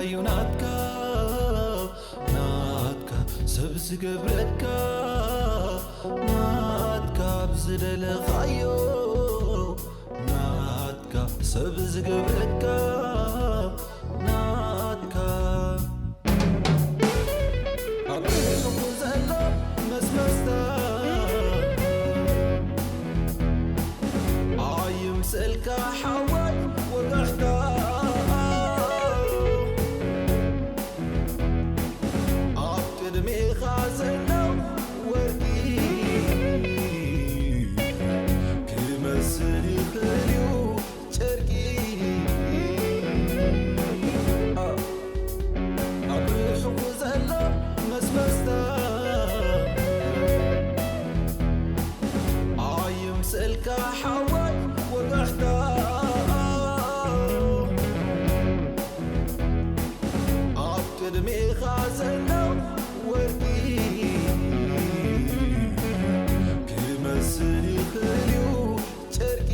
እዩ ናትካ ናትካ ሰብ ዝገብረካ ናትካ ብዝደለኻዮ ናትካ ሰብ ዝገብረካ ናትካ ኣብ ርእሱ ዘሎ መስመስታ ኣይምሰልካ ሓወይ ወጋሕታ ኣብ ቅድሜኻ ዘሎ ወርቂ ክመስል ይኽእል እዩ ጨርቂ ኣብ ርሑቕ ዘሎ መስመስታ ኣይምሰልካ ሓወይ ወጋሕታ ኣብ ቅድሜኻ ዘሎ ወርቂ ክመስል ይኽእል እዩ ጨርቂ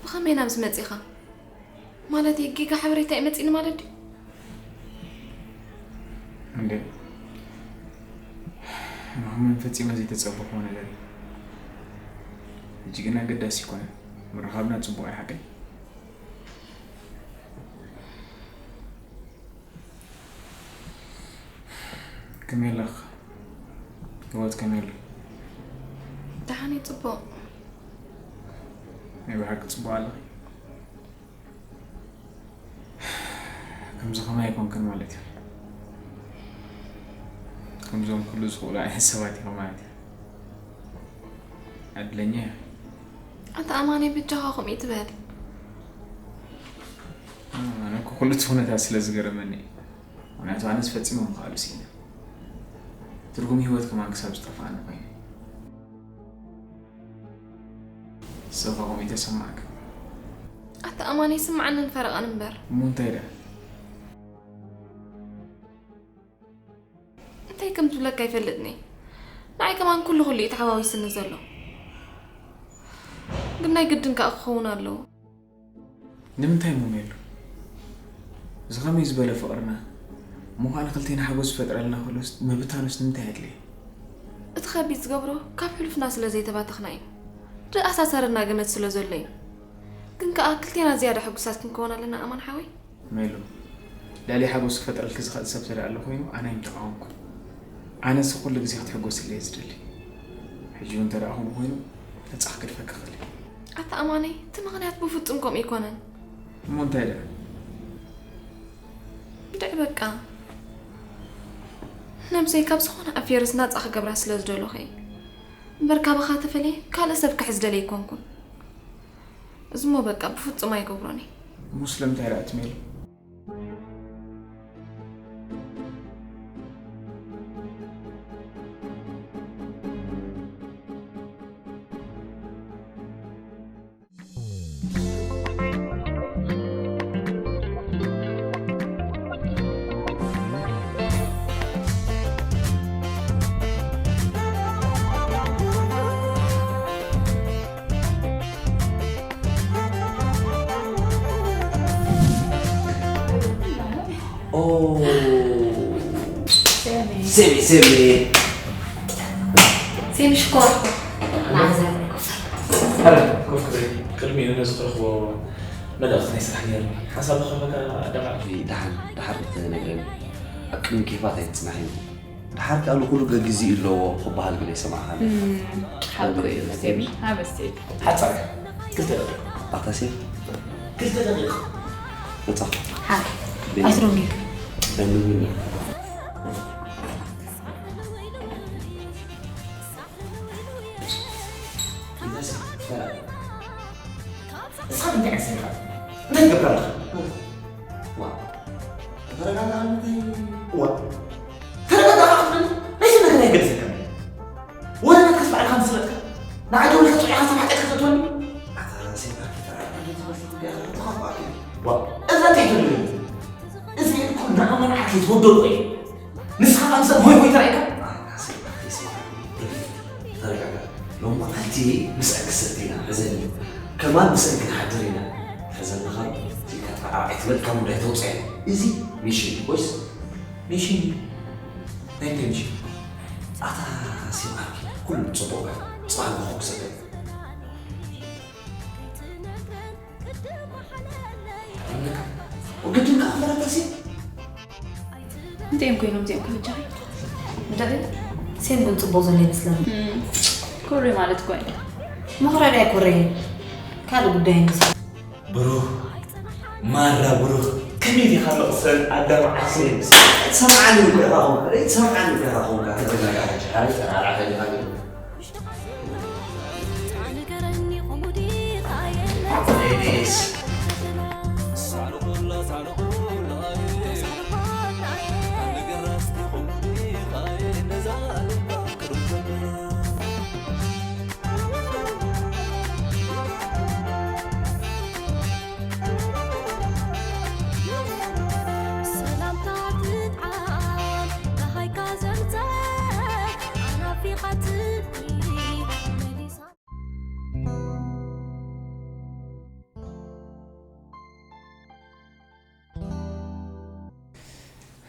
ብኸመይ ናብዚ መጺኻ? ማለት ጌጋ ሓበሬታ እዩ መጺኒ ማለት ድዩ? እንዴ፣ ንኹምን ፈጺመ ዘይተጸበኽዎ ነገር እዩ። ሕጂ ግን ኣገዳሲ ኣይኮነን። ምርኻብና ጽቡቕ እዩ ሓቀይ። ከመይ ኣለኻ? ህይወት ከመይ ኣሎ? ደሓን እዩ፣ ጽቡቕ። ናይ ብሓቂ ጽቡቕ ኣለኺ። ከምዚ ከማይ ኣይኮንክን ማለት እዩ። ከምዞም ኩሉ ዝኽእሉ ዓይነት ሰባት ኢኻ ማለት እዩ። ዕድለኛ ኢኻ። ኣታ ኣማነይ፣ በጃኻ ከምኡ ኣይትበል። ኣነ እኮ ኩሉ እቲ ኩነታት ስለ ዝገረመኒ እዩ። ምኽንያቱ ኣነስ ፈጺመ ምኽኣሉ ስኢነ። ትርጉም ህይወት ከማን ክሳብ ዝጠፍኣኒ ኮይኑ። ንስኻ ከምኡ ይተሰማዕካ? ኣታ ኣማን ይስምዓንን ፈረቓን እምበር። እሞ እንታይ ደኣ? እንታይ ከም ዝብለካ ኣይፈልጥን እየ። ንዓይ ከማን ኩሉ ኩሉ እዩ ተሓዋዊስኒ ዘሎ። ግን ናይ ግድን ከኣ ክኸውን ኣለዎ። ንምንታይ እሞ ሜሉ? እዚ ከመይ ዝበለ ፍቕርና እሞ ከኣ ንክልቴና ሓጎስ ዝፈጥረልና ከሎስ ምብታኑስ ንምንታይ ኣድለየ? እቲ ከቢድ ዝገብሮ ካብ ሕሉፍና ስለ ዘይተባተኽና እዩ። ዝኣሳሰረና ገመድ ስለ ዘሎ እዩ። ግን ከኣ ክልቴና ዝያዳ ሕጉሳት ክንከውን ኣለና ኣማን ሓወይ። ሜሉ፣ ልዕሊ ሓጎስ ክፈጥረልኪ ዝኽእል ሰብ ተደኣ ኣሎ ኮይኑ ኣነ ኣይምተቃወምኩን። ኣነስ ኩሉ ግዜ ክትሕጎስለይ እየ ዝደሊ። ሕጂ እውን እንተ ደኣ ከምኡ ኮይኑ ነጻ ክገድፈኪ ክእል እየ። ኣታ ኣማነይ፣ እቲ ምኽንያት ብፍጹም ከምኡ ኣይኮነን። እሞ እንታይ ደኣ? እንድዒ በቃ። ነብሰይ ካብ ዝኾነ ኣፌርስ ናጻ ክገብራ ስለ ዝደለኹ እየ። እምበር ካባኻ ተፈልየ ካልእ ሰብ ክሕዝ ደልየ ኣይኮንኩን። እዚሞ በቃ ብፍጹም ኣይገብሮን እየ። ሙስሊም እንታይ ደኣ ትሜሉ? ኦ፣ ሴሚ። ሴሚ፣ ሴሚ። ሴሚ ሽኮር። ማዕዛ። ኧረ፣ ኮፍ ክብል። ቅድሚኡ ነዚ ክረኽቦ መልእኽቲ ናይ ስራሕ ነይሩኒ። ሓንሳብ ክረኽበካ ደቓ። ደሓን፣ ደሓር ትነግረኒ። ኣብ ቅድሚ ኬፋት ኣይትጽናሕን። ደሓር ከኣ ንኹሉ ገግዜኡ ኣለዎ ክበሃል ግን ኣይሰማዕኻን። እም፣ ሓቂ እዩ፣ ሴሚ። ኣበስቲ። ሓጻር። ክልተ ደቂቕ። ኣታ ሴፍ። ክልተ ደቂቕ። መጻ። ሓቂ። በይ። ኣስሮም እዩ። ደምኒ። ንስኻ እንታይ ዓይነት ሰብ ኢኻ? እንታይ ትገብር ኣለኻ? ዋ፣ ተረጋጋእ፣ እንታይ? ዋ፣ ተረጋጋእ ክትብል፣ ናይ ሰብ ነገር ኣይገድሰካን። ወረ ናትካስ ባዕልኻ ምስ ፈለጥካ፣ ንዓይ ደዊልካ ጽዒኻ ሰብ ሓጢኣት ከተእትወኒ? ኣታ ሴፍ፣ ኣርኪ ተረጋጋእ፣ እንታይ ትመስል ጉዳይ ኣለካ? ተኻፋእኪ። ዋ፣ እዛ እንታይ ትብል? እዚ ኢልኩም ንኣማን ዓርከይ ትወደሉ እየ። ንስኻ ኸኣ ምሳና ሆይ ሆይ ተራእይካ? ኣታ ሴፍ፣ ኣርኪ ስማዕ፣ ተረጋጋእ። ሎም መዓልቲ ምስአን ክሰቲ ኢና፣ ሕዘኒ። ከማን ምስአን ክንሓድር ኢና። ሕዘኒ ኸኣ፣ እዚኣ ተራእይ ትበል ካብ ጉዳይ ተውፅአና። እዚ ሚሽን እዩ፣ ወይስ? ሚሽን እዩ። ናይ እንታይ ሚሽን? ኣታ ሴፍ፣ ኣርኪ፣ ኩሉ ጽቡቕ እያ። ጽባሕ ንኹም ክሰቲ። ወገድን ከኣ ፈረታ ሴፍ። እንታይ እዮም ኮይኖም እዚኦም ከበጃኺ? እንታይ? ሴም ግን ጽቡቕ ዘሎ ይመስለኒ። እም፣ ኩሪ ማለት እኮ እዩ። ምኽራድ ኣይኮረይን። ካልእ ጉዳይ እንስ። ብሩኽ፣ ማራ ብሩኽ፣ ከመይ ዲኻ መቕሰን ኣዳም ዓሴ? ሰምዓኒ እኮ ኢኻ ኹንካ፣ ሰምዓኒ እኮ ኢኻ ኹንካ። ተረጋጋዕ ሕጂ፣ ሃበይ ተራራዕ ከይድኻ ግን። ሰላምታ ትጥዓም ደሃይካ ዘምጸ ኣናፊቓትኒ መሊሳ።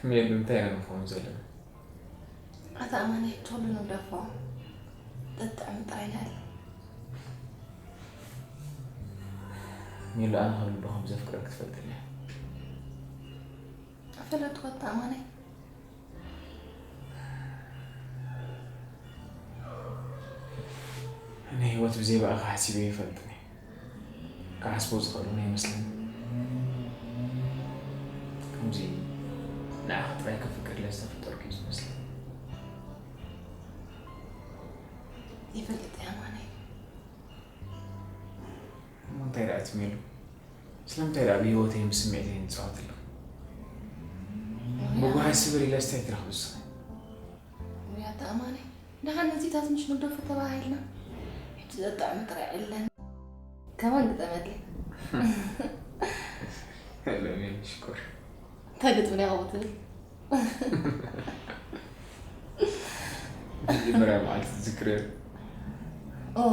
ሜሉ እንታይ ኢና ንኸውን ዘለና? ኣታ ኣማነ፣ ቶሎ ንግደፎ። ጠጥዕም ጥራይ ንዕል። ሜሉ፣ ኣነ ካብ ልቢ ከም ዘፍቅረኪ ትፈልጢ ዲኺ? ፈለጥኩ ኣታ ኣማነ። ኣነ ህይወት ብዘይ ብኣኻ ሓሲበ ይፈልጥን እየ። ክሓስቦ ዝኽእል እውን ኣይመስለንን። ከምዚ ንዓኻ ጥራይ ከፍቅር ኢለ ዝተፈጠርኩ እዩ ዝመስለኒ። ይፈልጥ እየ ኣማነ። እሞ እንታይ ደኣ ትሜሉ? ስለምንታይ ደኣ ብህይወተይን ብስምዒተይን ትጻወቲ ኣለኺ? ምጉሃይ ስብር ኢለስ እንታይ ትረኽቢ ንስኺ? ውይ ኣታ ኣማነ፣ ደሓን ነዚታት ምሽ ንግደፎ ተባሂልና። ሕጂ ዘጣዕም ጥራይ ዕለን። ከማን ግጠመለይ። ሎሚ ሽኮር። እንታይ ግጥሚ ዲኻ ትብል? መጀመርያ መዓልቲ ትዝክርዮ? እወ፣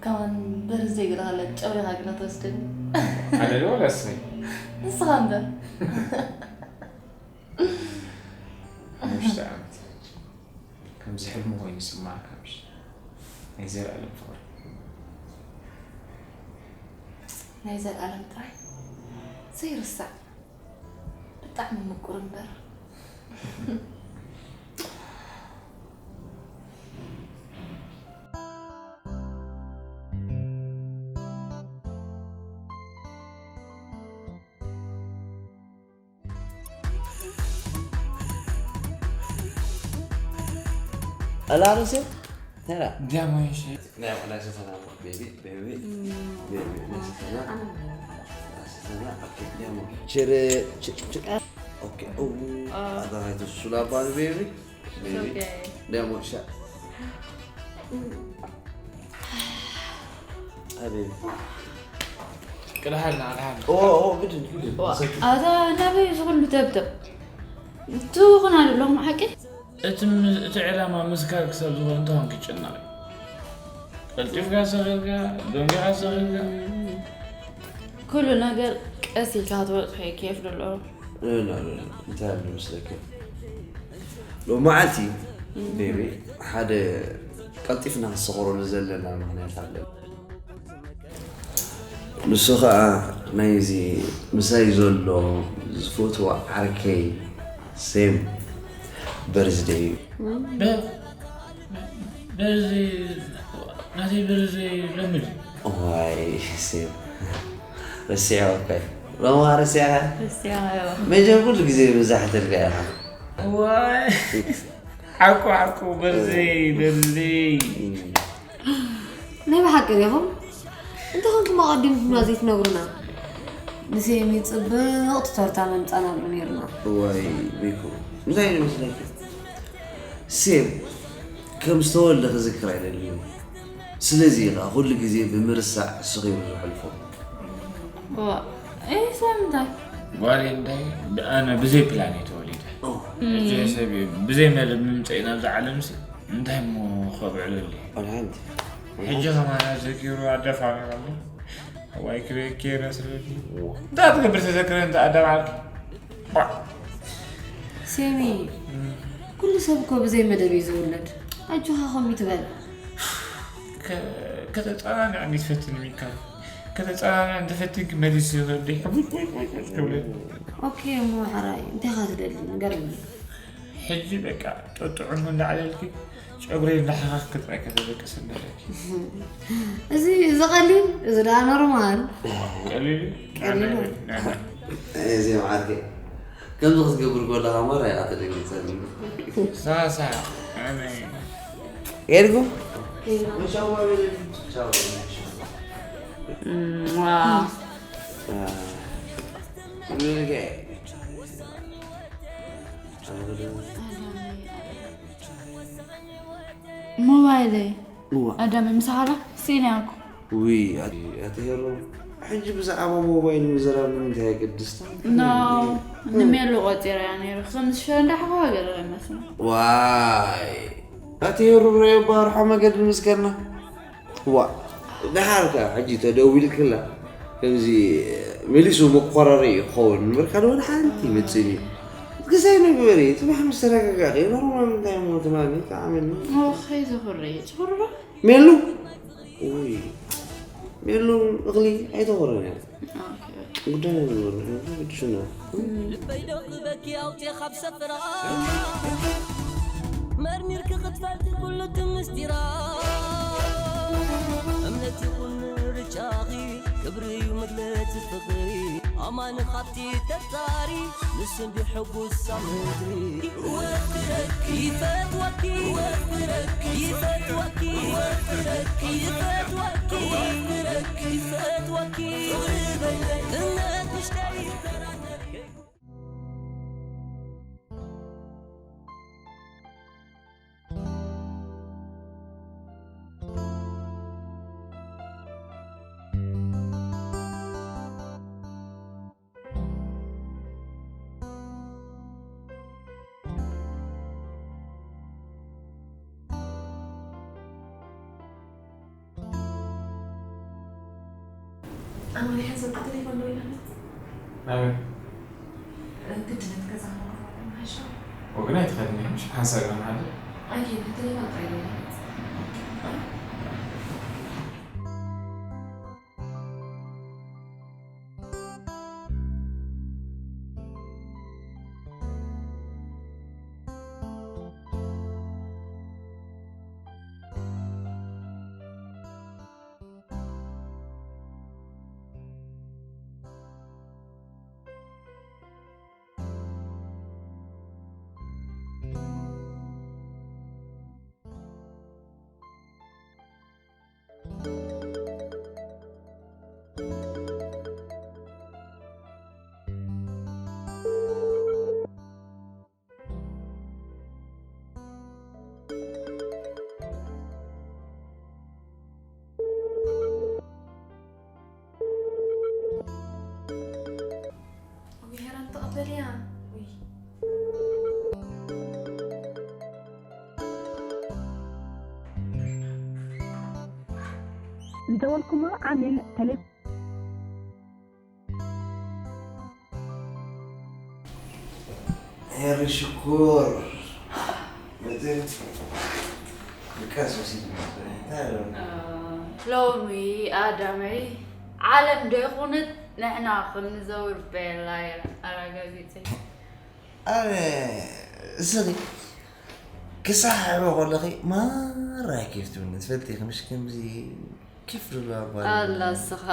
ከማን በርዝደይ ገለ ሃለክ ጨብሪኻ ግና ትወስደኒ። ኣነ ዶ ዋላ ስመይ? ንስኻ እምበር። ሓሙሽተ ዓመት። ከምዚ ሕልሚ ኮይኑ ይስምዓካ ምሽ? ናይ ዘለኣለም ፍቕሪ። ናይ ዘለኣለም ጥራይ ዘይርሳዕ። ብጣዕሚ ምቁር እምበር። ኣላረሴ ተራ ዲያሞንሽ ናይ ናይ ሰተና ቤቢ ቤቢ ቤቢ ናይ ሰተና ናይ ሰተና ኦኬ ዲያሞ ችር ችር ኦኬ ኡ ኣዳራይቶ ሱላባን ቤቢ ቤቢ ዲያሞ ሻ ኣቤቢ ቅድሃልና ኣድሃን ኦ ኦ ግድን ግድን ኣታ ናበይ እዚ ኩሉ ተብተብ ትኹን ኣለኹም ሓቂ እቲ ም- እቲ ዕላማ ምስካር ክሳብ ዝኾነ እንተኾን ክጨነቕ እዩ። ቀልጢፍካ ሰኺርካ ደንጊኻ ሰኺርካ ኩሉ ነገር ቀስ ኢልካ ክትበፅሖ እዩ ኬፍ ደሎ እንታይ ኣሎ መስለካ ሎመዓልቲ ቤቢ ሓደ ቀልጢፍና ክሰኽረሉ ዘለና ምክንያት ኣለና ንሱ ከዓ ናይዚ ምሳይ ዘሎ ዝፈትዎ ዓርከይ ሴም በርዝደይ እዩ በ- በርዚ ናተይ በርዚ ለምድ ዋይ ሴም ረሲዐ ወካይ ሎማ ረሲዐ ክርስቲያዮ መጀር ኩሉ ግዜ ብዛሕትልካ ኢኻ ዋይ ሓቁ ሓቁ በርዚ በርዚ ናይ ብሓቂ ዲኹም እንተኾንኩም ኣቐዲምኩምና ዘይትነግሩና ንሴሚ ፅብቕቲ ቶርታ መምፃናሉ ነይርና እዋይ ሚኮ እንታይ እዩ መስለኪ ሴም ከም ዝተወልደ ክዝክር ኣይደልዩ ስለዚ ከዓ ኩሉ ግዜ ብምርሳዕ ስኺቡ ዝሕልፎ ዋ እይ ስለምንታይ ጓል እንታይ ኣነ ብዘይ ፕላን እየ ተወሊደ ሕጂ ሰብ እዩ ብዘይ መደብ ምምፀኢ ናብዚ ዓለም ሲ እንታይ እሞ ከብዕለሉ ኣልሓንቲ ሕጂ ከማና ዘኪሩ ኣደፋሚሮሞ ዋይ ክቤኬ መስለኒ እንታይ ትገብር ተዘክረ እንተ ኣደባልኪ ሴሚ ኩሉ ሰብ እኮ ብዘይ መደብ እዩ ዝውለድ ኣጆኻ ከምኡ ትበል ከተፀናንዕ እንዲትፈትን ሚካል ከተፀናንዕ እንተፈትንክ መሊስ ይኽእል ሕቡጭ ቁጭ ቁጭ ቁጭ ክብለኒ ኦኬ እሞ ሕራይ እንታይ ኢኻ ትደሊ ንገረኒ ሕጂ በቃ ጥጥዑሙ እንዳዓለልኪ ጨጉረይ እንዳሓኻኽኪ ጥራይ ከተበቅስ እንደለኪ እዚ እዚ ቀሊል እዚ ደኣ ኖርማል ቀሊሉ ቀሊሉ እዚ ዓርከይ ከምዚ ክትገብር ከለኻ ማራ ኢኻ ተደንግጸኒ ሳሳ ኣነ ሄድኩ ሞባይለይ ኣዳመ ምሳሓራ ሲንያኩ ውይ ኣቲ ሄሮ ሕጂ ብዛዕባ ሞባይል ምዝራብ ንምንታይ የገድስ ኖ ንሜሉ ቆፂረያ ነይሩ ከም ዝሸረ እንዳሓዋ ገለ ይመስል ዋይ ኣቲ ሄሩ ረዮ ባርሖ መገዲ ምስከና ዋ ደሓርካ ሕጂ ተደዊልክላ ከምዚ መሊሱ መቆራረዩ ክኸውን ምርካ ደወል ሓንቲ ይመፅእ እዩ ግዛይ ንግበሪ ፅባሕ ምስ ተረጋጋኺ ኖርማል እንታይ እሞ ትማሊ ከዓመኒ ኸይ ዝኽሪ ዝኽሪ ሜሉ ውይ ሜሉ እኽሊ ኣይተኾረን እያ ጉዳይ ኣይነበረን ግድሽና ልበይ ዶ ክበኪ ኣውፅየ ካብ ሰፈራ መርሚርኪ ክትፈልጢ ኩሉ እቲ ምስጢራ እምነት ይኹን ምርጫኺ ክብሪ እዩ መግለፂ ፍቕሪ ኣማኒ ካብቲ ተፃሪ ንሱ እንዲ ሕጉሳ ምድሪ ይፈትወኪ ይፈትወኪ ይፈትወኪ ይፈትወኪ ይፈትወኪ ፍቕሪ በይነይ እምነት ውሽጠይ ይከራተት ኣማኒ ሓንሳብ ኣብ ቴሌፎን ደዊላ ኣላ። ናበይ? ግድነት ገዛ መቕረብ ኣለና ሓሻ። ወግና ኣይትኸድኒ ምሽ ሓንሳብ ኢና ንሓድር። ኣይከይድን ቴሌፎን ጥራይ ደዊላ ኣላ። ተቐበልያ። ውይ። ዝደወልኩሞ ዓሚል ተሌ ሄሪ ሽኮር መፅእ ድቃስ ወሲድ እንታይ ኣለና ሎሚ ኣዳመይ ዓለም ዶ ይኹነት ንሕና ክንዘውር በላ ኣረጋጊፀ ኣነ እስኺ ክሳሕበ ከለኺ ማራ ኬፍ ትብልኒ ትፈልጢ ኢኺ ምሽ ከምዚ ኬፍ ዝብላ ጓል ኣላ እስኻ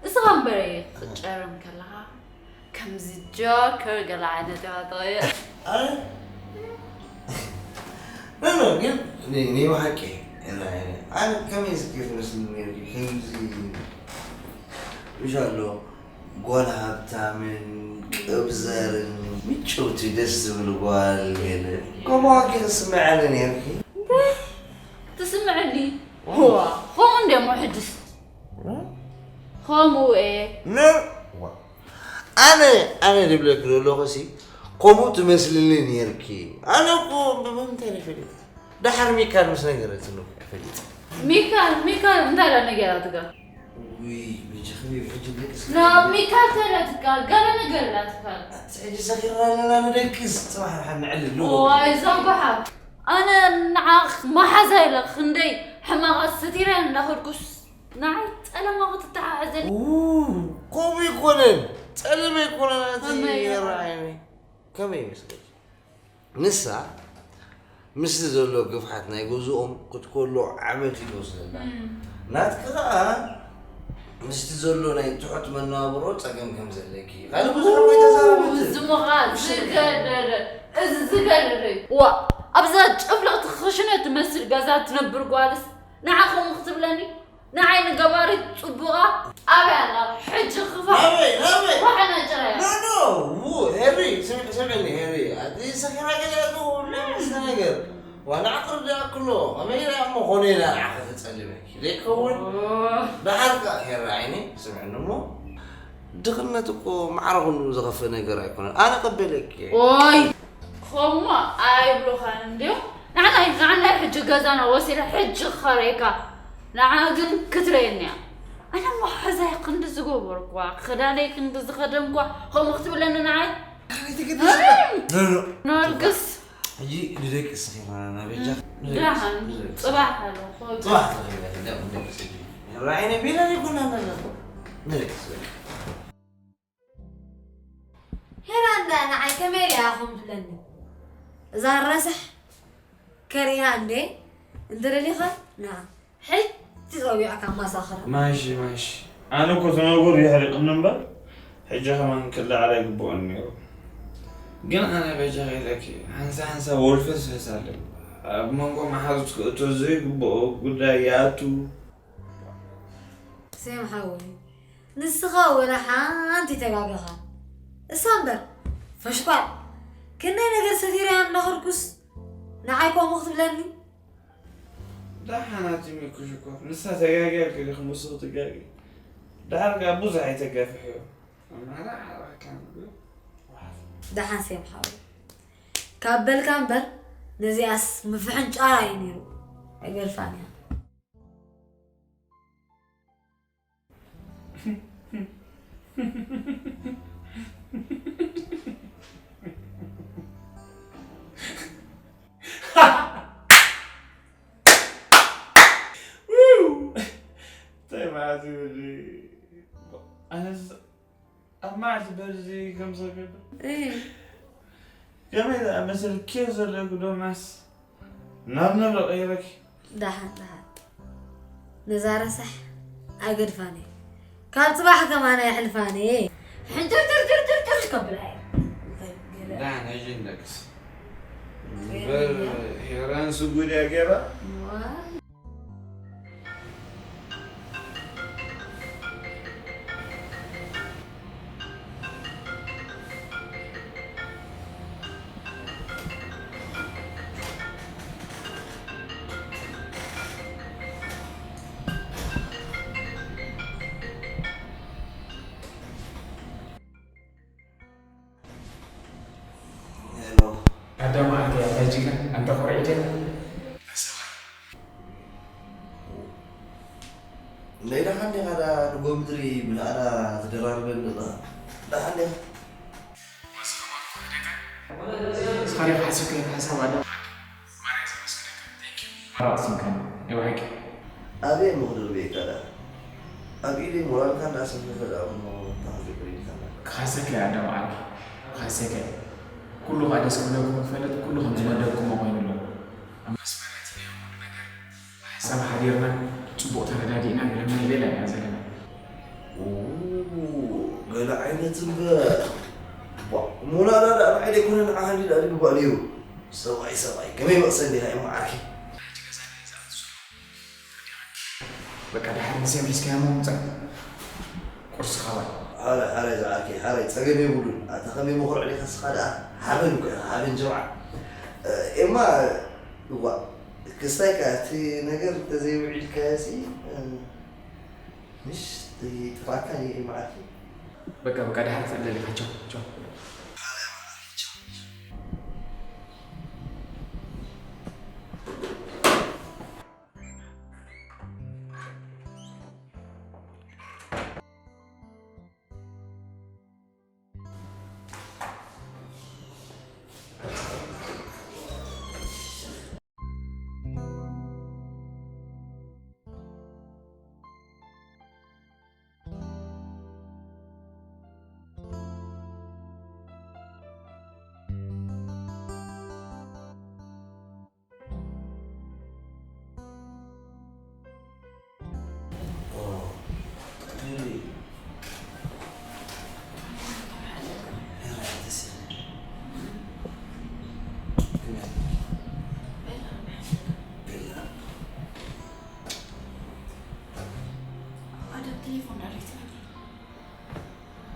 እስኻ እምበር ክትጨርም ከለኻ ከምዚ ጆከር ገለ ዓይነት ኢኻ ትቕየር ኣረ ኖ ኖ ግን ናይ ብሓቂ ኣነ ከመይ እስኪ ትመስል ነርኪ ከምዚ ምሽ ኣሎ ጓል ሃብታምን ቅብዘርን ምጭውቲ ደስ ዝብል ጓል ገለ ከምኡ ኣኪ ክስምዐኒ ነርኪ ትስምዐኒ ዋ ከምኡ እንደ ሞ ሕጅስ ከምኡ እየ ነ ኣነ ኣነ ዝብለኪ ዘለኹ ሲ ከምኡ ትመስልኒ ነርኪ ኣነ እኮ ብምንታይ ፈሊጥ ደሓር ሚካል ምስ ነገረትኒ እኮ ፈሊጥ ሚካል ሚካል እንታይ ዳ ነገራትካ ውይ በጃኺ ሕጂ ደቅስ ኖ ሚካል ተለትካ ገለ ነገር ላትካ ሕጂ ሰኺርና ኣለና ንደቅስ ጽባሕ ንሓ ንዕልሉ ዋይ ዞም ጎሓፍ ኣነ ንዓኽ መሓዛ ኢለ ክንደይ ሕማቓት ሰቲረ እንዳኸድኩስ ንዓይ ጸለማ ክትተሓሕዘኒ ከምኡ ይኮነን ጸለመ ይኮነን ኣቲ ከመይ? የረኣየኒ ከመይ ይመስለች ንሳ ምስቲ ዘሎ ግፍሓት ናይ ገዝኦም ክትኮሎ ዓመት እዩ ዝወስደላ ናትኪ ከዓ ምስቲ ዘሎ ናይ ትሑት መነባብሮ ፀገም ከም ዘለኪ ካልእ ብዙሕ ከይተዛረበትን ዝምኻ ዝገደደ እዚ ዝገደደ እዩ ዋ ኣብዛ ጭፍልቕቲ ክሽነ ትመስል ገዛ ትነብር ጓልስ ንዓ ከምኡ ክትብለኒ ንዓይ ንገባሪት ፅቡቓ ኣበይ ኣላ ሕጂ ክፋ ናበይ ናበይ ዋሕና ጭራያ ኖ ኖ ው ሄሪ ስምዕ ስምዕኒ ሄሪ ኣቲ ሰኺራ ገለ ያቱ ለምስ ነገር ዋና ዓቕር ዳኣ ክሎ ኣመይ ዳኣ እሞ ኾነ ኢላ ንዓኸ ተጸልመኪ ዘይከውን ደሓር ከኣ ሄሪ ዓይኒ ስምዕኒ እሞ ድኽነት እኮ ማዕረ ኩሉ ዝኸፍእ ነገር ኣይኮነን ኣነ ቀበለኪ ኦይ ከምኡ ኣይብሉኻን እንድዮም ንዓናይ ንዓናይ ሕጂ ገዛና ወሲዳ ሕጂ ክኸረየካ ንዓ ግን ክትረየኒ እያ ኣነ መሓዛይ ክንዲ ዝገበርኳ ክዳነይ ክንዲ ዝኸደንኳ ከምኡ ክትብለኒ ንዓይ ኖ ኖ ነርግስ ሕጂ ንደቂ ስኺና ናበጃ ደሓን ፅባሕ ኣሎ ፅባሕ ተኸይበለ ደቂ ስጂ ራዕነ ቢላ ይኮና ነዛ ንደቂ ስበቂ ሄራንዳ ንዓይ ከመይ ኢላ ኢኹም ትብለኒ እዛ ረሳሕ ከርእያ እንዴ እንተደሊኻ ንዓ ሕጂ ጸዊዕካ ማሳኽራ ማሺ ማሺ ኣነ እኮ እቲ ነገር የሕሪቕኒ እምበር ሕጂ ከማን ክለዓል ኣይግብኦን ነይሩ ግን ኣነ በጃኺ ኢለኪ ሓንሳ ሓንሳ ወልፈስፈስ ኣለ ኣብ መንጎ መሓዙት ክእቶ ዘይግብኦ ጉዳይ ይኣቱ ሴም ሓወይ ንስኻ ወላ ሓንቲ ተጋገኻ እሳ እምበር ፈሽኳል ክንደይ ነገር ሰቲረያ እናኸድኩስ ንዓይ ከምኡ ክትብለኒ ደሓናት ሚኩ ሽኮር ንሳ ተጋግያ ክልክ ሙስኽ ትጋጊ ደሓር ከኣ ብዙሕ ኣይተጋፍሕዮ ኣማራ ሓራካ ምግብ ደሓን ሴም ሓወይ ካብ በልካ እምበር ነዚኣስ ምፍሕንጫራ እዩ ነይሩ ኣይገድፋን እያ እንታይ ማለት እዩ እዚ? ኣነስ ኣብ መዓልቲ በዚ ከም ዝገብር ከመይ ዝኣመሰለ ኬፍ ዘለኩ ዶናስ ናብ ነብሪ ቀይረኪ ደሓን ደሓን ነዛ ረሳሕ ኣይገድፋን እየ ካብ ፅባሕ ከማን ኣየሕልፋን እየ ሕንጭርጭርጭርጭር ከብላ እየ ዳን ሕጂ እንደቅስ እምበር ሄራን ስጉድ እያ ገይራ ኣዳማ ኣንተ ያታጅግና ኣንተ ቆርዒደ ናይ ደሓን ዲኻ ደኣ ንጎ ምድሪ ብናኣዳ ትደራርበኒ ደኣ ደሓን ዲኻ? ስኻሪ ሓሲብካ ሓሳብ ኣለ። ማርያ ዘመስግነካ። Thank you። ማራ ኣቕሲምካኒ። ናይ ብሓቂ። ኣበይ እሞ ክድርብየካ ደኣ? ኣብ ኢደይ ሞራልካ እንዳሰፈፈ ደኣ እሞ እንታይ ክትገብር ኢልካ ኣለኻ? ክኻሰካ እየ ኣዳም ዓርኪ። ክኻሰካ እየ። ኩሉ ከኣ ደስ ክብለኩም ክፈልጥ፣ ኩሉ ከም ዝመደብኩሞ ኮይኑ ኣሎ። ኣብ መስመር ኣእቲናዮ ኩሉ ነገር። ብሓሳብ ሓቢርና፣ ጽቡቕ ተረዳዲእና፣ ገለ ናይ ሌላ ኢና ዘለና። ኡ፣ ገለ ዓይነት እምበር። ቧ፣ ሞላላ ደኣ ንዓይ ደይኮነ ንዓኻ እንዲ ደኣ ዝግባእ ነይሩ። ሰብኣይ፣ ሰብኣይ፣ ከመይ መቕሰን ዲኻ እሞ ዓርኪ? በቃ፣ ድሓር ምሴ ምሒዝካዮ እሞ ምጻእ። ቁርሲ ካባይ። ሓራይ፣ ሓራይ ዝዓርከይ፣ ሓራይ ጸገም የብሉን። ኣታ ከመይ መኹርዕ ዲኻ እስኻ ደኣ? ሓበን እኮ ኢኻ፣ ሓበን ጀምዓ። ኤማ፣ እዋ፣ ክስታይ ከኣ እቲ ነገር እንተዘይውዒልካዮሲ፣ ምሽ፣ ይጥፋእካ እዩ ኤማ ዓርከይ። በቃ፣ በቃ፣ ድሓር ትዕለል ኢኻ። ቻው፣ ቻው። ሓራይ መዓርከይ፣ ቻው።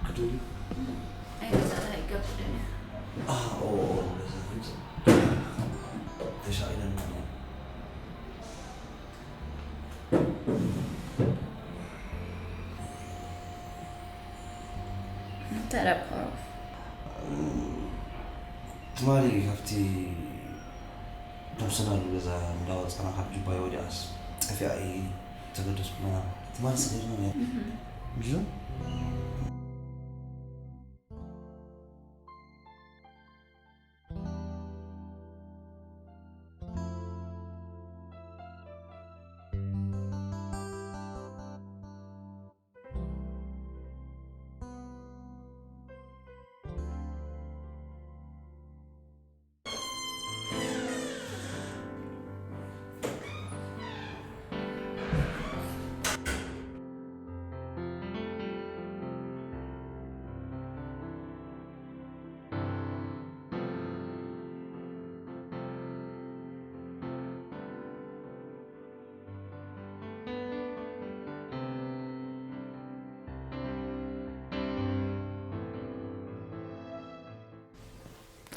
ክድውል? ኣይ፣ ገዛ ኣይገብርን እየ። ኣዎ፣ ገዛ ከምዚ ተሻቒለና እያ። እንታይ ደኣ ብቐረባ? ትማሊ ካብቲ ፐርሰናል ገዛ እንዳወጻና ካብ ጁባይ ወዲኣስ ጠፊኣ እየ ተገደስኩ ምናምን። ትማሊ ሰጊርና ነይርና። እህ። ምሽ?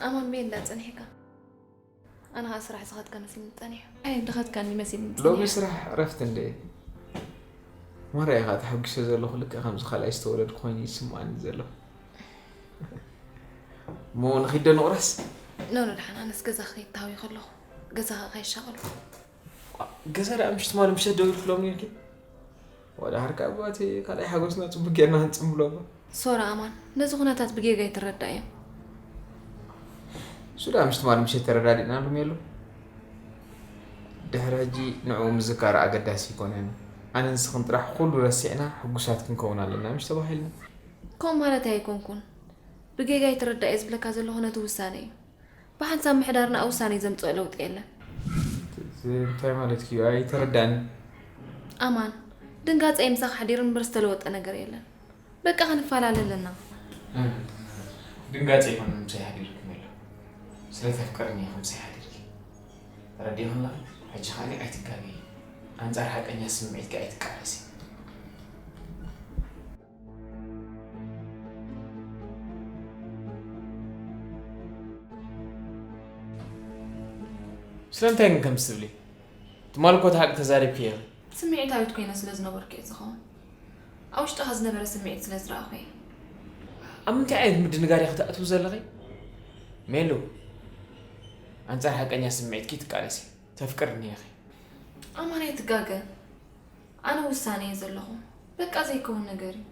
ኣማን፣ በይ እንዳ ጸኒሕካ? ኣነ ኸኣ ስራሕ ዝኸድካ መስልኒ ጸኒሑ። ኣይ፣ ድኸድካኒ መሲልኒ ጸኒሑ። ሎሚ ስራሕ ዕረፍቲ እንደ ማራ ኢኻ ተሓጒሰ ዘለኹ፣ ልክዕ ከምዚ ካልኣይ ዝተወለድኩ ኮይኑ ይስምዓኒ ዘሎ። እሞ ንኺድ ዶ ንቑረስ? ኖ፣ ኖ፣ ደሓን፣ ኣነስ ገዛ ክኸይድ ተሃዊኸ ኣለኹ። ገዛ ኸኣ ከይሻቐሉ። ገዛ ደኣ ምሽ ትማሊ ምሸት ደው ኢልክሎም ነይርኪ? ዋላ ሃርካ እባ እቲ ካልኣይ ሓጎስና ጽቡቅ ጌርና ክንጽምብሎ እባ። ሶራ ኣማን፣ ነዚ ኩነታት ብጌጋ ኣይትረዳእዮ። እሱ ደኣ ምሽ ትማሊ ምሸት ተረዳዲእናሉ ሜሉ። ድሕሪ ሕጂ ንዕኡ ምዝካር ኣገዳሲ ኣይኮነን። ኣነን ንስኽን ጥራሕ ኩሉ ረሲዕና ሕጉሳት ክንከውን ኣለና ምሽ ተባሂልና። ከምኡ ማለት ኣይኮንኩን። ብጌጋ ኣይትረዳእዮ ዝብለካ ዘለኹ ነቲ ውሳነ እዩ። ብሓንሳብ ምሕዳርና ኣብ ውሳነ ዘምጽኦ ለውጢ የለን። እዚ እንታይ ማለት እዩ? ኣይተረዳእን። ኣማን፣ ድንጋጸ ምሳኻ ሓዲሩ እምበር ዝተለወጠ ነገር የለን። በቃ ክንፈላለ ኣለና። እ፣ ድንጋጸ ይኹን ምሳይ ሓዲሩ ክመሎ። ስለ ተፍቅርኒ ኢኻ ምሳይ ሓዲርኪ። ተረዲእኽኒ ኣለኺ? ሕጂ ኻሊ ኣይትጋገዪ። ኣንጻር ሓቀኛ ስምዒትኪ ኣይትቃለሲ። ስለምንታይ ግን ከምዚ ትብሊ? ትማሊ እኮ እቲ ሓቂ ተዛሪብኪ ኢኺ። ስምዒታዊት ኮይነ ስለ ዝነበርኩ እየ ዝኸውን። ኣብ ውሽጥኻ ዝነበረ ስምዒት ስለ ዝረኣኹ እየ። ኣብ ምንታይ ዓይነት ምድንጋር ኢኺ ትኣትዊ ዘለኺ? ሜሉ፣ ኣንጻር ሓቀኛ ስምዒትኪ ትቃለሲ። ተፍቅርኒ ኢኺ። ኣማን ኣይትጋገ። ኣነ ውሳነ እየ ዘለኹ። በቃ ዘይከውን ነገር እዩ።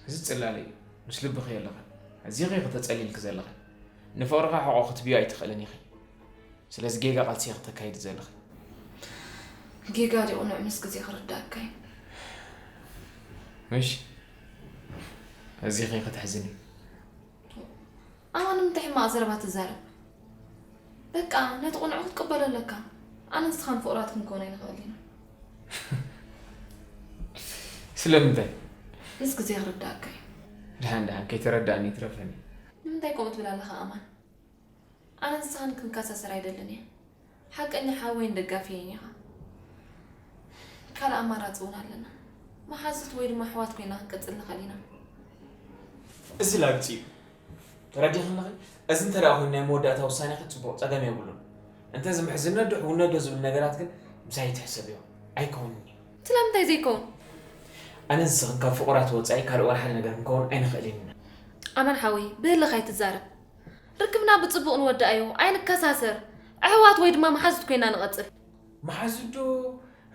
እዚ ጽላለ እዩ። ምስ ልብኺ ኣለኺ። ኣዚኺ ኢኺ ተጸሊልኪ ዘለኺ። ንፍቕርኻ ሕቖ ክትብዮ ኣይትኽእልን ኢኺ። ስለዚ ጌጋ ቃልሲ ኢኺ ተካይዲ ዘለኺ። ጌጋ ድዩ ቅኑዕ ምስ ግዜ ክርዳእካ እዩ። እሺ። ኣዚኺ ኢኺ ተሕዝኒ። ኣማን ንምንታይ ሕማቕ ዘረባ ትዛረብ? በቃ ነቲ ቅኑዕ ክትቅበሎ ኣለካ። ኣነ ንስኻን ፍቑራት ክንከውን ኣይንኽእል ኢና። ስለምንታይ? ምስ ግዜ ክርዳእካ እዩ። ድሓን ድሓን ከይተረዳእኒ ይትረፈኒ። ንምንታይ ከምኡ ትብል ኣለኻ ኣማን? ኣነ ንስኻን ክንከሳሰር ኣይደልን እየ። ሓቀኛ ሓወይን ደጋፊየይን ኢኻ። ካልእ ኣማራፂ እውን ኣለና። መሓዙት ወይ ድማ ኣሕዋት ኮይና ክንቅፅል ንኽእል ኢና። እዚ ላግፂ እዩ። ተረዲኽኒ ኣለኺ? እዚ እንተ ደኣ ኮይኑ ናይ መወዳእታ ውሳኔኺ ጽቡቕ፣ ጸገም የብሉን። እንተ እዚ ምሕዝነት ዶ ሕውነት ዶ ዝብል ነገራት ግን ምሳይ ይትሕሰብዮ። ኣይከውንን እዩ። ስለምንታይ ዘይከውን? ኣነን ንስኽን ካብ ፍቑራት ወጻኢ ካልእ ዋላ ሓደ ነገር ክንከውን ኣይንኽእልን ኢና። ኣማን ሓወይ ብህልኽ ኣይትዛረብ። ርክብና ብጽቡቕ ንወድኣዮ፣ ኣይንከሳሰር። ኣሕዋት ወይ ድማ መሓዙት ኮይና ንቐጽል። መሓዙት ዶ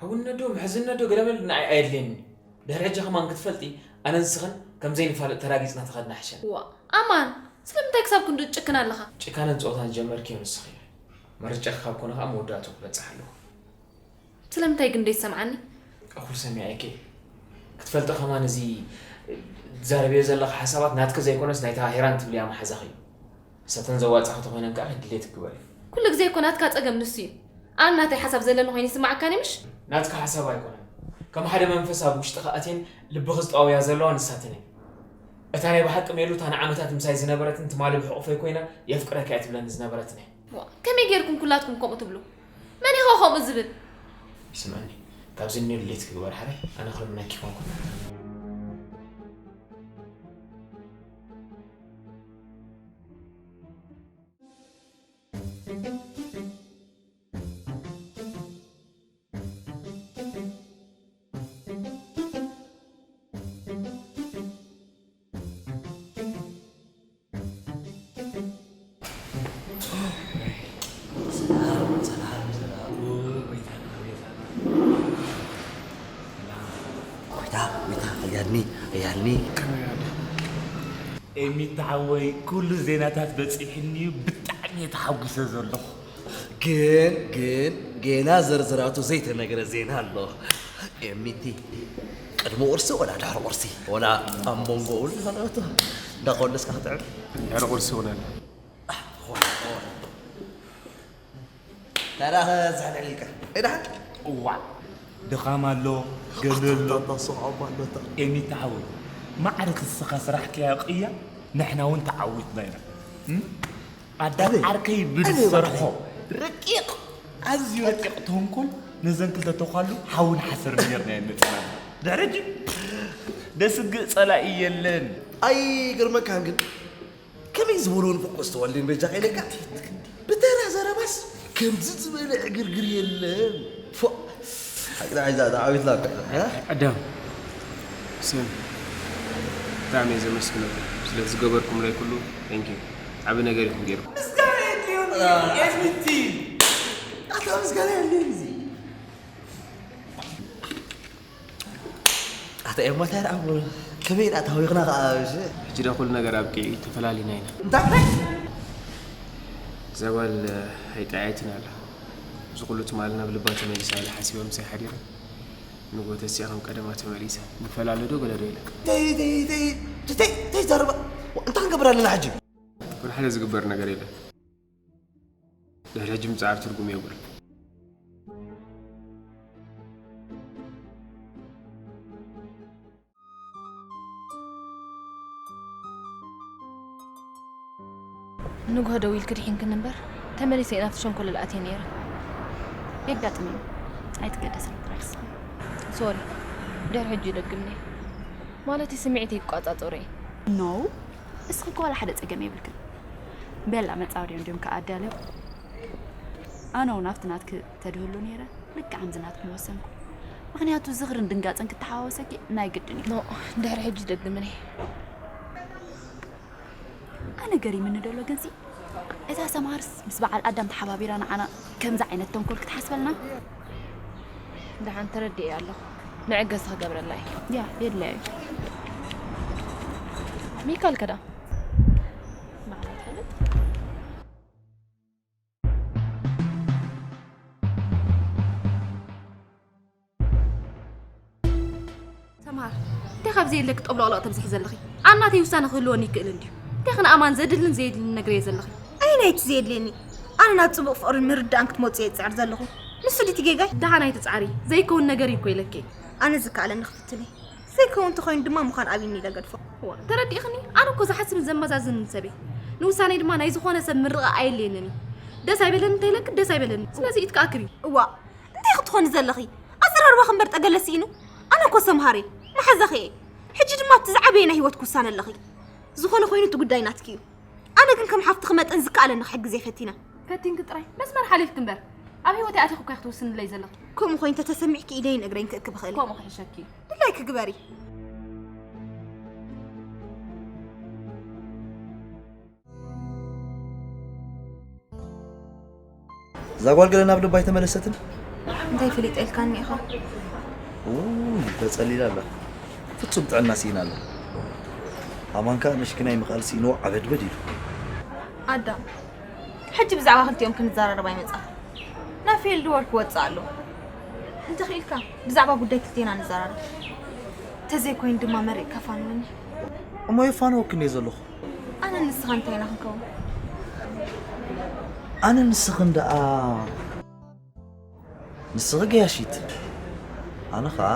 ሕውነት ዶ ምሕዝነት ዶ ገለመለ ንዓይ ኣየድልየንን እዩ። ድሕሪ ሕጂ ከማን ክትፈልጢ ኣነን ንስኽን ከም ዘይንፋለጥ ተራጊጽና ተኸድና ሕሸና። ዋእ ኣማን ስለምንታይ ክሳብ ክንድኡ ትጭክን ኣለኻ? ጭካነን ጸወታን ዝጀመርክዮ ንስኺ ኢኺ። መርጫኺ ካብ ኮነ ከኣ መወዳእትኡ ክበጽሕ ኣለዎ። ስለምንታይ ግን ደይትሰምዓኒ? እኹል ሰሚዐኪ። ክትፈልጢ ከማን እዚ ትዛረብዮ ዘለኺ ሓሳባት ናትኪ ዘይኮነስ ናይታ ሄራን ትብልያ መሓዛኺ እዩ። ንሳተን ዘዋጽኣኺ ተኾይነን ከኣ ድሌትኪ ግበሪ። ኩሉ ግዜ እኮ ናትካ ጸገም ንሱ እዩ። ኣነ ናተይ ሓሳብ ዘለኒ ኮይኑ ይስምዓካ ድዩ ምሽ? ናትኪ ሓሳብ ኣይኮነን። ከም ሓደ መንፈስ ኣብ ውሽጥኺ ኣትየን ልብኺ ዝጠዋውያ ዘለዋ ንሳተን እየን። እታ ናይ ብሓቂ ሜሉ እታ ንዓመታት ምሳይ ዝነበረትን ትማሊ ብሕቑፈይ ኮይና የፍቅረኪ እየ ትብለኒ ዝነበረትን እያ። ዋእ፣ ከመይ ጌርኩም ኩላትኩም ከምኡ ትብሉ? መን ኢኻ ከምኡ ዝብል? ስምዕኒ፣ ካብዚ እኒ ድሌትኪ ግበሪ ሓራይ፣ ኣነ ክልምነኪ ኣይኮንኩን። ጎይታ፣ ጎይታ፣ ኣያድኒ፣ ኣያድኒ። ኤሚታ ሓወይ፣ ኩሉ ዜናታት በጺሕኒ እዩ፣ ብጣዕሚ እየ ተሓጒሰ ዘለኹ። ግን ግን ጌና ዝርዝራቱ ዘይተነግረ ዜና ኣሎ። ኤሚቲ ቅድሚ ቁርሲ ወላ ድሕሪ ቁርሲ ወላ ኣብ መንጎ እውን ዝፈለገቶ እንዳኮለስካ ክትዕብ። ድሕሪ ቁርሲ እውን ኣሎ። ታዲያ ዝሕልሕል ኢልካ እንታይ ደሓን? እዋእ ድኻም ኣሎ ገለ ኣሎ። ኤሚታ ሓወይ ማዕረ ትስኻ ስራሕካያ ቅያ ንሕና እውን ተዓዊትና ኢና። ኣዳም ዓርከይ ብዝሰርሖ ረቂቕ ኣዝዩ ረቂቕ ተንኮል ነዘን ክልተ ተዃሉ ሓውን ሓሰርን ጌርናየን መጺና ኣለና። ድሕሪ ሕጂ ደስግእ ጸላኢ የለን። ኣይገርመካን ግን ከመይ ዝበሉ ንፍቁስ ተወልድን በጃኻ ኢለካ ብተራ ዘረባስ ከምዚ ዝበለ ዕግርግር የለን። ፎእ ሓቂ ደኣ ሒዛ ደኣ ዓዊትላ እኮ እያ። ኣዳም ስም ብጣዕሚ እየ ዘመስግነኩም ስለቲ ዝገበርኩምለይ ኩሉ። Thank you ዓቢ ነገር ኢኹም ጌርኩም። ምስጋና የድልዮኒ ኤፍቲ ኣታ ምስጋና የድልዮኒ እዚ ኣታ ኤማ እንታይ ደኣ እሞ ከመይ ደኣ ተሃዊኽና ከኣ እሺ። ሕጂ ደኣ ኩሉ ነገር ኣብቂዑ እዩ ተፈላሊና ኢና። እንታይ እንታይ እዛ ጓል ኣይጠዓየትን ኣላ። እዚ ኩሉ ትማሊ ናብ ልባ ተመሊሳ ኢለ ሓሲበ ምሳይ ሓዲረ። ንግሆ ተሲኣ ከም ቀደማ ተመሊሳ ንፈላለ ዶ ገለ ዶ ኢለ። ተይ ተይ ተይ ተይ ተይ ዘረባ እንታይ ክንገብር ኣለና ሕጂ። ወላ ሓደ ዝግበር ነገር የለን። ድሕሪ ሕጂ ምጽዓር ትርጉም የብሉን። ንግሆ ደዊልኪ ድሒንክኒ እምበር ተመሊሰ እየ ናብቲ ሸንኮለል ኣትየ ነይረ። የጋጥም እዩ። ኣይትገደስን ፕራይስ። ሶሪ። ድሕሪ ሕጂ ይደግም እየ። ማለተይ ስምዒተይ ክቆጻጸሮ እየ። No። እስኺ እኮ ዋላ ሓደ ጸገም የብልክን። ቤላ መጻወድዮም ድዮም ከኣ ኣዳልዮም። ኣነ እውን ኣብቲ ናትኪ ተድህሉ ነይረ፣ ልክዕ ከምዚ ናትኩም ወሰንኩ። ምኽንያቱ ዝኽርን ድንጋጸን ክተሓዋወሰኪ ናይ ግድን እዩ። No፣ ድሕሪ ሕጂ ይደግምን እየ። ኣነ ገሪምኒ ደሎ ግንሲ እታ ሰምሃርስ ምስ በዓል ኣዳም ተሓባቢራ ንዓና ከምዚ ዓይነት ተንኮል ክትሓስበልና? ደሓን ተረዲኤ ኣለኹ። መዐገሲ ክገብረላ እየ። ያ የድለያ እዩ። ሚካል ከዳ ሰምሃር፣ እንታይ ካብ ዘየለ ክጠብለቕለቕ ተብዝሒ ዘለኺ? ኣብ ናተይ ውሳነ ክህልወኒ ይክእል እንድዩ። እንታይ ክንኣማን ዘድልን ዘየድልን ነገር እየ ዘለኺ። ኣይ ናይቲ ዘየድልየኒ፣ ኣነ ናብ ጽቡቕ ፍቕርን ምርዳእን ክትመጹ እየ ዝጽዕር ዘለኹ። ንሱ ድቲ ጌጋይ? ደሓን ኣይትጽዓሪ፣ ዘይከውን ነገር እዩ እኮ ኢለኪ። ኣነ ዝከኣለኒ ክፍትኒ፣ ዘይከውን እንተኾይኑ ድማ ምዃን ኣብይኒ ኢለ ገድፎ። እዋ፣ ተረዲእኽኒ? ኣነ እኮ ዝሓስብን ዘመዛዝንን ሰብ እየ። ንውሳነይ ድማ ናይ ዝኾነ ሰብ ምርቓ ኣየድልየንን እዩ። ደስ ኣይበለኒ እንተኢለኪ ደስ ኣይበለኒ። ስለዚ ኢድ ክኣክብ እዩ። እዋ፣ እንታይ ክትኾኒ ዘለኺ? ኣዘራርባኺ እምበር ጠገለ ስኢኑ። ኣነ እኮ ሰምሃር እየ፣ መሓዛኺ እየ። ሕጂ ድማ እቲ ዝዓበየ ናይ ህይወትኪ ውሳነ ኣለኺ። ዝኾነ ኮይኑ እቲ ጉዳይ ናትኪ እዩ። ኣነ ግን ከም ሓፍትኺ መጠን ዝከኣለኒ ክሕግዝ እየ ፈቲነ። ፈቲንኪ ጥራይ መስመር ሓሊፍኪ እምበር ኣብ ህይወተይ ኣቲኺ እኮ ኢኺ ትውስንለይ ዘለኺ። ከምኡ ኮይኑ ተተሰሚዕኪ ኢደይን እግረይን ክእክብ እኽእል እየ። ከምኡ ክሕሸኪ እዩ። ድላይኪ ግበሪ። እዛ ጓል ገለ ናብ ልባ ኣይተመለሰትን። እንታይ ፈሊጠ ኢልካኒ ኢኻ? ውይ ተጸሊላ ኣላ። ፍጹም ጥዕና ስኢና ኣላ። ኣማን ከኣ ምሽኪናይ ምኽኣል ስኢንዎ ዓበድበድ ኢሉ። ኣዳም፣ ሕጂ ብዛዕባ ክልቲኦም ክንዘራረብ ኣይመጻኹ። ናብ ፊልድ ወርክ ክወጽእ ኣሎ። እንተኽኢልካ ብዛዕባ ጉዳይ ክልቴና ንዘራረብ። ተዘይኮይኑ ድማ መሪቕካ ፋንወኒ። እሞ የፋንወክን እየ ዘለኹ። ኣነን ንስኻን እንታይ ኢና ክንከውን? ኣነን ንስኽን ደኣ ንስኺ ገያሺት ኣነ ኸኣ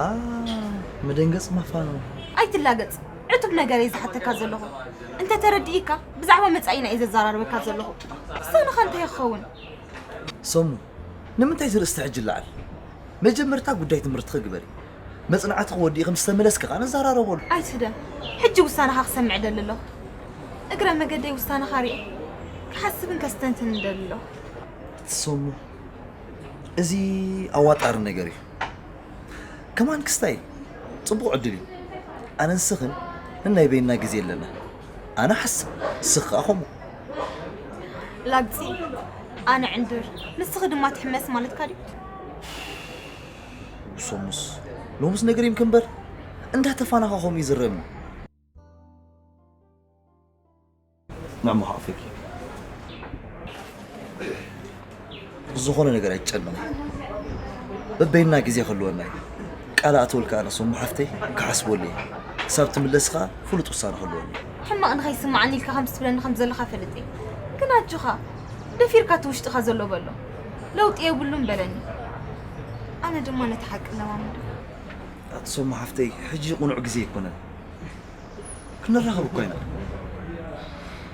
መደንገጽ ማፋንወ። ኣይትላገጽ። ዕቱብ ነገር እየ ዝሓተካ ዘለኹ። እንተ ተረዲእካ ብዛዕባ መጻኢና እየ ዘዘራርበካ ዘለኹ። ውሳነኻ እንታይ ክኸውን? ሰሙ ንምንታይ እዚ ርእስቲ ሕጂ ይለዓል? መጀመርታ ጉዳይ ትምህርትኺ ግበሪ። መጽናዕትኺ ወዲእኺ ምስ ተመለስኪ ኸኣ ንዘራረበሉ። ኣይትህደም። ሕጂ ውሳነኻ ክሰምዕ እደሊ ኣለኹ። እግረ መገደይ ውሳነኻ ርእየ ክሓስብን ከስተንትን እደሊ ኣለኹ። ሰሙ እዚ ኣዋጣሪ ነገር እዩ። ከማን ክስታይ ጽቡቕ ዕድል እዩ። ኣነ ንስኽን ንናይ በይንና ግዜ ኣለና። ኣነ ሓስብ ንስኺ ከኣ ከምኡ። ላግጺ ኣነ ዕንድር ንስኺ ድማ ትሕመስ ማለትካ ድዩ? ሰሙስ ሎምስ ነገር ይምክ እምበር እንዳተፋናኻ ከምኡ ይዝረብኒ። ንዕሞ ሓቕፈኪ ዝኾነ ነገር ኣይጨነቕ። በበይንና ግዜ ክህልወና እዩ። ቃል ኣእተወልካ ኣነ ሰሙ ሓፍተይ ክሓስበሉ እየ። ክሳብ ትምለስ ኸኣ ፍሉጥ ውሳነ ክህልወኒ እዩ። ሕማቕ ንኸይስምዓኒ ኢልካ ከምዚ ትብለኒ ከም ዘለኻ ፈልጥ እየ። ግን ኣጆኻ ደፊርካ እቲ ውሽጥኻ ዘሎ በሎ። ለውጢ የብሉን በለኒ። ኣነ ድማ ነቲ ሓቂ ለማመዶ። ኣቲ ሰሙ ሓፍተይ ሕጂ ቅኑዕ ግዜ ኣይኮነን። ክንራኸብ እኮ ኢና።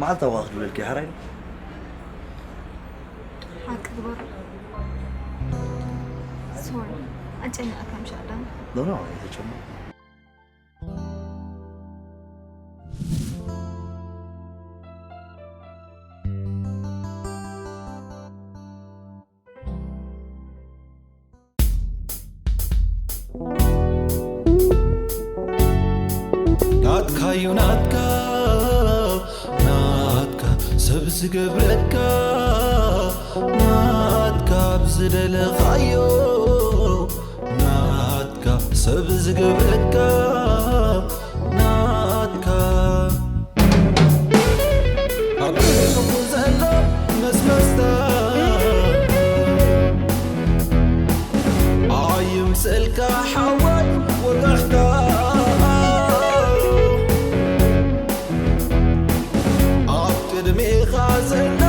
መዓልታዊ ክድውለልኪ እየ ሓራይ። ሓቂ ግበሩ። ሶሪ ኣጨነቕካ ምሽ ኣዳም። ኖ ኖ ኣይተጨነቕ። ናትካዩ ናትካ ናትካ ሰብ ዝገብረካ ናትካ ብዝደለኻዮ ናትካ ሰብ ዝገብረካ ናትካ ኣብ ልቡ ዘሎ መስመስታ ኣይምሰልካ ሓወይ ወጋሕታ ኣብ ቅድሜኻ ዘሎ